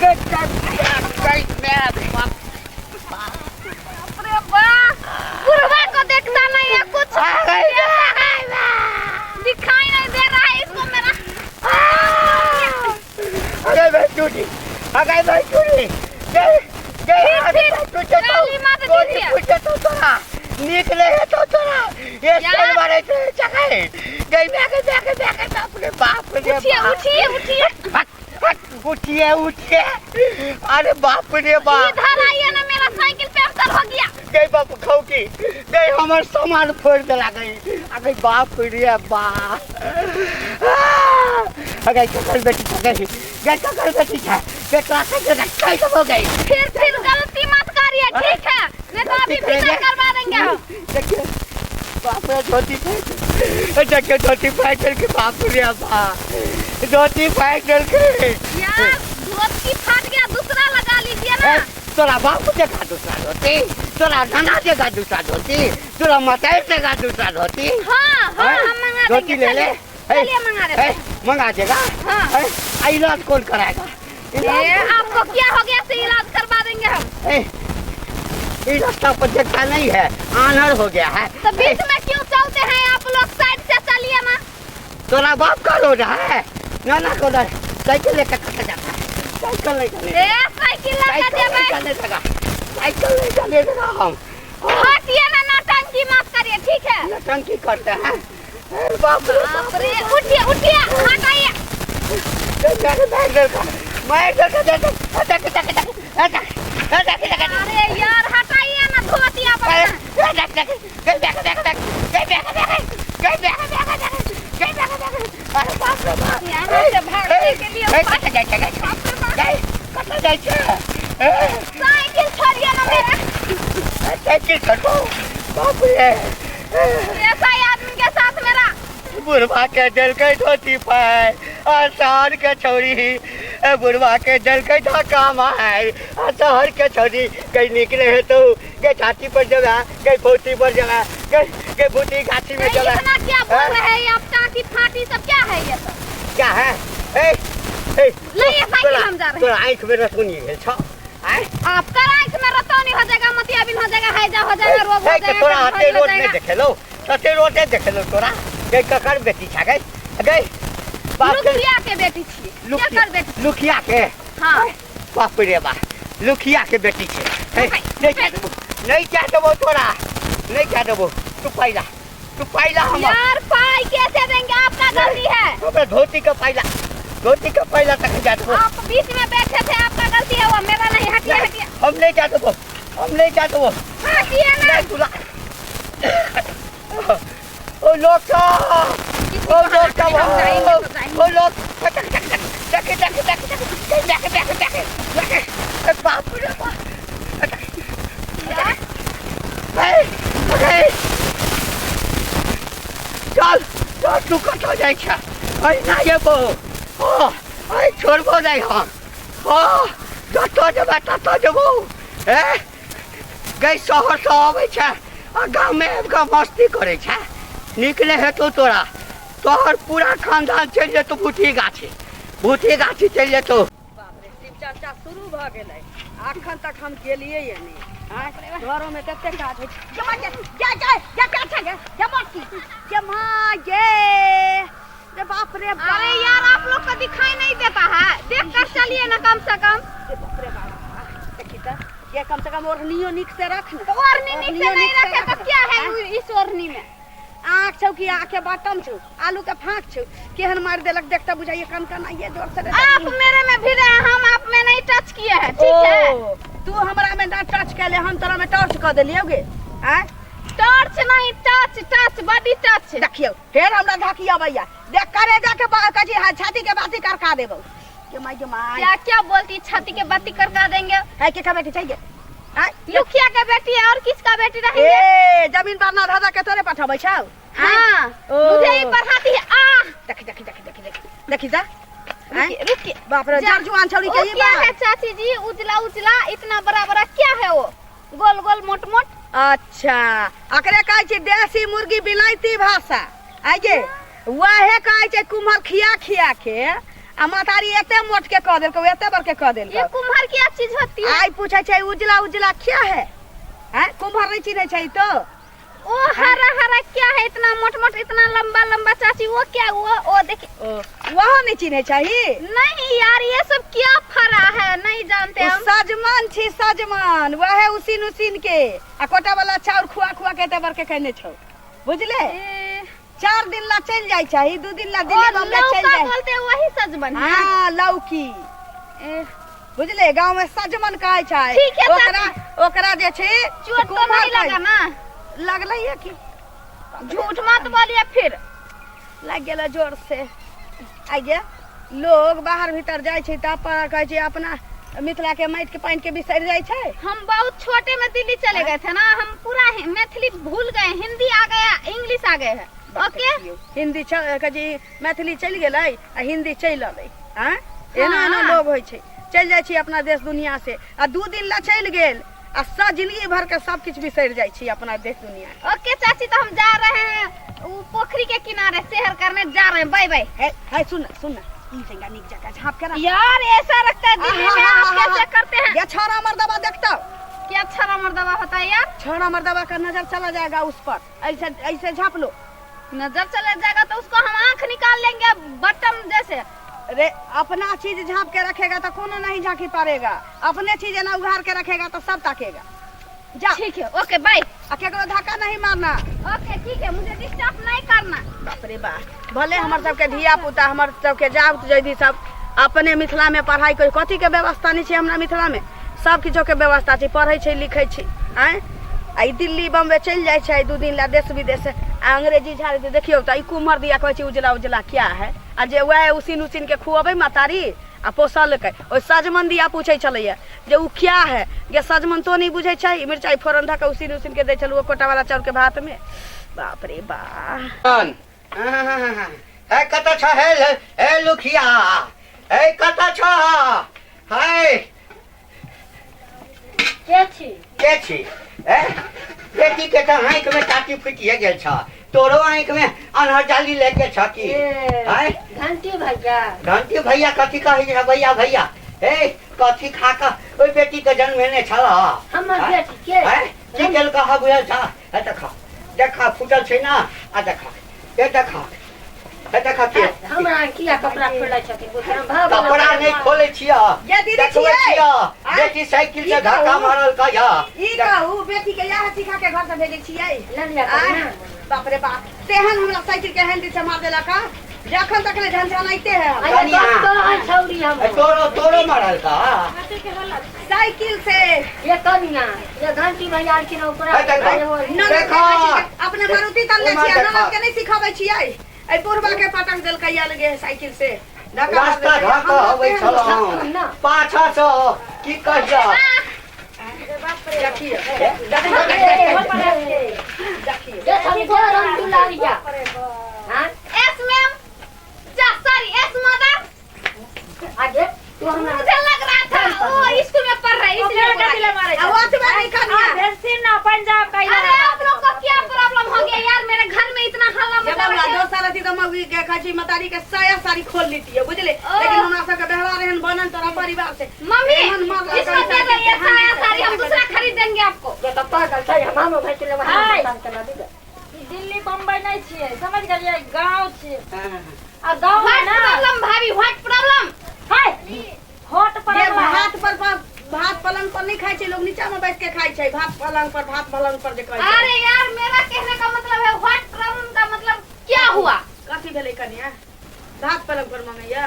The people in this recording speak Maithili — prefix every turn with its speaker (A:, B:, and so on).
A: बाप रे बाप, बुढ़वा को देखता नहीं है कुछ दिखाई नहीं दे रहा है इसको मेरा।
B: अरे भाई टूटी, अरे भाई टूटी, गए गए।
A: फिर, फिर, गाली मत दीजिए।
B: पूछे तो तोरा निकले है तो तोरा ये
A: यार।
B: चल मारे थे चकाए गई मैं के मैं के मैं के बाप रे बाप रे
A: उठिए
B: बाप।
A: उठिए उठिए।
B: हट, हट, उठिए उठिए, अरे बाप रे बाप।
A: इधर आइए ना, मेरा साइकिल पंचर हो गया।
B: गई बाप खाऊ की गई, हमर सामान फोड़ देला गई। अरे बाप रे बाप, अरे ककर बेटी छे गई, गई ककर बेटी छे गई, तोरा के रखाई तो हो गई।
A: फिर गलती मत करिए, ठीक है? नहीं तो अभी भीतर करवा देंगे हम।
B: देखिए बाप रे, धोती फाड़, देखिए धोती फाड़ के, बाप रे बाप, धोती फाड़ के।
A: यार धोती फाट गया, दूसरा लगा लीजिए ना।
B: ए, तोरा बाप देगा दूसरा धोती, तोरा नाना देगा दूसरा धोती, तोरा मताई देगा दूसरा धोती।
A: हाँ हाँ, हम मंगा
B: धोती
A: देंगे।
B: ले ले।
A: चलिए, चलिए मंगा देते हैं।
B: मंगा देगा?
A: हाँ।
B: ए, आ इलाज कौन कराएगा? इलाज
A: ए, आपको क्या हो गया से इलाज करवा देंगे हम।
B: ए, ये रास्ता पर देखता नहीं है, आनर हो गया है।
A: तो बीच में क्यों चलते हैं आप लोग? साइड से चलिए ना।
B: तोरा बाप का रोड है, नाना को रोड, साइकिल लेकर कट जाता है, साइकिल नहीं चलने
A: ए साइकिल लगा
B: साइकिल नहीं
A: देबै।
B: चलने देगा, साइकिल नहीं चलने देगा हम।
A: हटिए ना, नौटंकी मत करिए, ठीक है?
B: नौटंकी करते हैं। ए, बाप रे
A: बाप रे, उठिए उठिए, हटाइए। अरे यार हटाइए ना धोती आप अपना। यहाँ से भागने के लिए साइकिल छोड़िए ना मेरा। ऐसा ही आदमी के साथ मेरा।
B: बुढ़वा के जल के धोती पाए और शहर के छौरी, ए बुढ़वा के जल के धक्का मार और शहर के छौरी कहीं निकले है तो गई छाती पर जगह, गई भूती पर जगह, गई गई भूती गाछी में
A: ये
B: जगह।
A: इतना क्या बोल रहे हैं आप? टाँकी फाटी सब क्या है ये सब?
B: क्या है? ए ए
A: लाइए साइकिल, हम जा रहे हैं।
B: तोरा आँख में रसुनी भेल छौ? आँय?
A: आपका आँख में रतौनी हो जाएगा, मोतियाबिंद हो जाएगा, हैजा हो जाएगा, रोग हो
B: ए,
A: जाएगा,
B: तोरा
A: कमजोरी
B: हाथे
A: हो
B: रोड नहीं
A: जाएगा।
B: देखेलो, तते रोड नहीं देखेलो तोरा। गई ककर बेटी छा गई, गई बाप के
A: लुखिया के बेटी छी। क्या कर बेटी?
B: लुखिया के?
A: हाँ।
B: बाप रे बा, लुखिया के बेटी छे। हे,
A: भाई,
B: नहीं चाह देबो, नहीं चाह देबो तोरा, नहीं चाह देबो। तू पाइला, तू पाइला हमर।
A: यार पाई कैसे देंगे? आपका गलती है।
B: हमरा धोती का पाइला, धोती का पाइला तक जा देबो।
A: आप बीच में बैठे थे, आपका गलती है, वो मेरा नहीं। हटिए हटिए।
B: हम नहीं जा देबो, हम नहीं जा देबो।
A: हटिए ना।
B: नहीं तुला। ओ लोग का, ओ लोग का,
A: हम जाएंगे तो जाएंगे।
B: ओ लोग, टक टक टक टक टक टक टक टक टक टक टक, बाप रे बाप।
A: यार,
B: चल चल, तू कतऽ जाइ छ? अहिना जेबो, अइ छोड़बो नहि हम। ओ जतऽ जेबै ततऽ जेबो। ए गई, शहरसँ अबै छै आ गाममे आबि कऽ मस्ती करै छै। निकले हेतौ तोरा, तोहर पूरा खानदान चलि जेतौ भूती गाछी, भूती गाछी चलि जेतौ।
C: बाप रे, शिव चर्चा शुरू भऽ गेलै, अखन तक हम गेलियै ये नहि। आँय, घरोमे तते काज होइ छै। गे माँ गे, गे गे गे, के छै गे? गे मौसी, गे माँ गे, रे बाप रे बाप।
A: अरे यार आप लोग को दिखाई नहीं देता है? देख कर चलिए ना कम से कम।
C: रे बाप रे बाप, देखी तऽ ये, कम से कम ओढ़नियो नीक से रख ने।
A: तो ओढ़नी नीक से
C: ओढ़नियो
A: नहीं
C: नीक से
A: रखे तो
C: रख।
A: क्या है इस ओढ़नी में?
C: आँख छौ कि आँख के बाटम छौ, आलू के फाँक छौ? केहन मारि देलक, देखता बुझाइए कन कन आइए जोर से रे।
A: आप मेरे में भिड़े हैं, हम आप में नहीं टच किए हैं, ठीक है?
C: ओ, तू हमरा में ना टच कैले, हम तोरा में टॉर्च कऽ देलियौ गे। आँय?
A: टॉर्च नहीं, टच टच, बॉडी टच।
C: देखियौ फेर हमरा धकी अबैया, देख करेजा के कथी है, छाती के बाती करका देबौ। गे माय गे my.
A: क्या क्या बोलती, छाती के बत्ती करका देंगे।
C: है के का बेटी चाहिए? आँय?
A: लुखिया के बेटी है और किसका बेटी रहेंगे?
C: ए, जमीन पर ना धधा के तोरे पठबै छौ?
A: हाँ।
C: ओ।
A: मुझे ही पढ़ाती है आ।
C: देखी देखी देखी देखी देखी देखी जा। आँय?
A: रुकिए रुकिए।
C: बाप रे,
A: जा।
C: जर जुआन छौरी
A: वो
C: के ई
A: क्या
C: बात।
A: है चाची जी, उजला उजला इतना बड़ा बड़ा क्या है वो, गोल गोल मोट मोट?
C: अच्छा, अकरे कहै छै देसी मुर्गी, बिलायती भाषा। आइ गे, वहे कहै छै कुम्हर खिया खिया के आ महतारी एते मोट के कह देलकै, एते बड़ के कह देलकै।
A: ये कुम्हर क्या चीज होती है?
C: आइ पूछै छै उजला उजला क्या है? हैं, कुम्हर नहीं चिन्है छै तो?
A: वो हरा हरा क्या है, इतना मोट मोट, इतना लंबा लंबा चाची, वो क्या? वो देखिए।
C: ओ, वहाँ नहीं चिन्है छही?
A: नहीं यार, ये सब क्या फरा है, नहीं जानते
C: ओ
A: हम।
C: सजमन छी, सजमन। वहे उसिन उसिन के आ कोटा वाला चाउर खुआ खुआ के एते बड़के कहने छौ, बुझले?
A: ए,
C: 4 दिन ला चलि जाइ चाही, 2 दिन ला दिल्ली
A: और
C: बम्बई चलि
A: लौका
C: जाइ।
A: बोलते हैं, वही सजमन है।
C: हाँ, लौकी।
A: ए,
C: बुझले, गांव में सजमन कहै छै।
A: ठीक है,
C: ओकरा ओकरा जे छै
A: चोट तो
C: कुम्हर
A: नहीं लगा
C: कहै-
A: ना?
C: लगलै है कि।
A: झूठ मत बोलिए फिर।
C: लागि गेल जोर से। आ गे, लोग बाहर भीतर जाइ छै तऽ अपन कहै छै अपना मिथिला के माटि के पानि के बिसरि जाइ छै।
A: हम बहुत छोटे में दिल्ली चले गए थे ना, हम पूरा मैथिली भूल गए, हिंदी आ गया, इंग्लिश आ गए है। ओके।
C: हिंदी कहै छै मैथिली चलि गेलै आ हिंदी चलि अलै। आँय, एना एना
A: हाँ।
C: लोग होइ छै, चलि जाइ छी अपना देश दुनिया से आ 2 दिन ला चलि गेल आ सब जिंदगी भर के सब किछु बिसरि जाइ छी अपना देश दुनिया।
A: ओके चाची, तो हम जा रहे हैं वो पोखरी के किनारे शहर करने जा रहे हैं, बाय बाय।
C: है है, सुन सुन, ई तनिका नीक जकाँ झाँप के राख।
A: यार ऐसा रखता है दिल्ली में, आप कैसे करते हैं?
C: ये छौड़ा मर्दबा देखता।
A: क्या छौड़ा मर्दबा होता है यार?
C: छौड़ा मर्दबा का नजर चला जाएगा उस पर, ऐसे ऐसे झाँप लो।
A: नजर चला जाएगा तो उसको हम आंख निकाल लेंगे बटम जैसे।
C: रे अपना चीज झाँप के रखेगा तो कोनो नहीं झाँकी पारेगा, अपने चीज ना उघार के रखेगा तो सब ताकेगा। जा।
A: ठीक है, ओके बाय।
C: आ केकरो धक्का नहीं मारना।
A: ओके ठीक है, मुझे डिस्टर्ब नहीं करना।
C: बाप रे बाप, भले हमर सबके धिया पुता, हमर सबके जाउत जैधी सब अपने मिथिला में पढ़ाई कर, कथी के व्यवस्था नहीं छै हमरा मिथिला में, सब किछो के व्यवस्था छै, पढ़ै छै लिखै छै। आँय, आ ई दिल्ली बम्बे चलि जाइ छै 2 दिन ला देश विदेश आ अंग्रेजी झाड़ै छै। देखियौ तऽ ई कुम्हर दिया कहै छै उजला उजला क्या है, आ जे वएह उसिन उसिन के खुअबै महतारी आ पोसलकै, ओहि सजमन दिया पूछै छलैया जे उ क्या है। गे सजमन तो नहीं बुझै छै, मिरचाई फोरन धऽ कऽ उसिन उसिन के दै छलहुँ कोटा वाला चाउर के भात में। बाप रे बाप।
B: हे कतऽ छ हे, हे लुखिया, हे कतऽ छ हे?
D: के छी?
B: के छी? ए बेटी के तऽ आँखि में टाटी फुटिए गेल छ, तोरो आँखि में अन्हर जाली लागि गेल छ की? आँय?
D: घंटी भैया।
B: घंटी भैया कथी कहै छै भैया भैया? हे कथी खा कऽ ओहि बेटी के जन्म भेने छल?
D: हमर
B: आँय?
D: बेटी के?
B: आँय? की केलकऽ ह बुझल छ? हे देख देख, फुटल छै ना, आ देख, हे देख, हे देख के
D: हमरा किया कपड़ा खोलै छथिन? बुझल भाव
B: कपड़ा नहीं खोलै छियै।
C: ये दीदी
B: देखबै
C: छियै।
B: छियै।
C: आँय?
B: बेटी साइकिल से
C: ई
B: धक्का
C: कहू।
B: मारल कहिया।
C: ई कहू, बेटी के इएह सिखा के घर से भेजै छियै?
D: ललिया।
C: आँय? बाप रे बाप, तेहन हमरा साइकिल के हैंडल से मार देलक हँ, जखन तक ले झनझनाइते है हम।
B: कनिया।
D: छौरी हम
B: ए, तोरो तोरो मारल का?
C: साइकिल से।
D: ये कनिया, ये घंटी भैया आलखिन ओकरा।
B: हे देखो।
C: ननद के
B: देखो।
C: कहै छियै, अपने मारुति तनने
B: ओमा
C: छियै,
B: देखो।
C: ननद के नहि सिखाबै छियै। एहि बुढ़बा के पटक देलकै अलगे साइकिल से धक्का मार
B: रास्ता
C: देलकै।
B: धक्का
C: हम
B: अबै
C: तेहन
B: छलहुँ
D: ना।
B: पाछा सँ, की कहिया।
C: देखियौ देखियौ।
D: हाँ?
A: एस मैम जा, सॉरी एस मदर।
D: आगे तू हमरा
A: मुझे लग रहा था वो स्कूल में पढ़ रहा है इसलिए बोला।
C: आ ओतबे नहि कनिया।
A: अरे आप लोग को क्या प्रॉब्लम हो गया यार, मेरे घर में इतना हल्ला
C: जब
A: मचा
C: हमरा
A: रखे हो।
C: दोसर रहती तऽ मौगी के कहै छी मतारी के साया साड़ी खोल लेतियै, बुझले?
A: ओ।
C: लेकिन हमरा सबके व्यवहार एहन बनल तोरा परिवार से।
A: मम्मी
C: एहन मार
A: इसको दे दो ये साया साड़ी, हम दूसरा खरीद देंगे आपको।
D: ये तो पागल छै, हम मामो भाई चले वहां चला दी।
E: दिल्ली बम्बई नहीं छियै, समझ गेलियै? गाँव छियै आ गाँव में
A: what
E: ना
A: प्रॉब्लम भाभी, what problem?
E: हाय हॉट
C: ये
E: पर
C: भात पर भात पलंग पर नहीं खाइ छै लोग, नीचा में बैठ के खाइ छै। भात पलंग पर, भात पलंग पर जे कहै छै।
A: अरे यार मेरा कहने का मतलब है what problem का मतलब क्या हुआ?
C: कथी भेलै कनिया? भात पलंग पर मंगैया?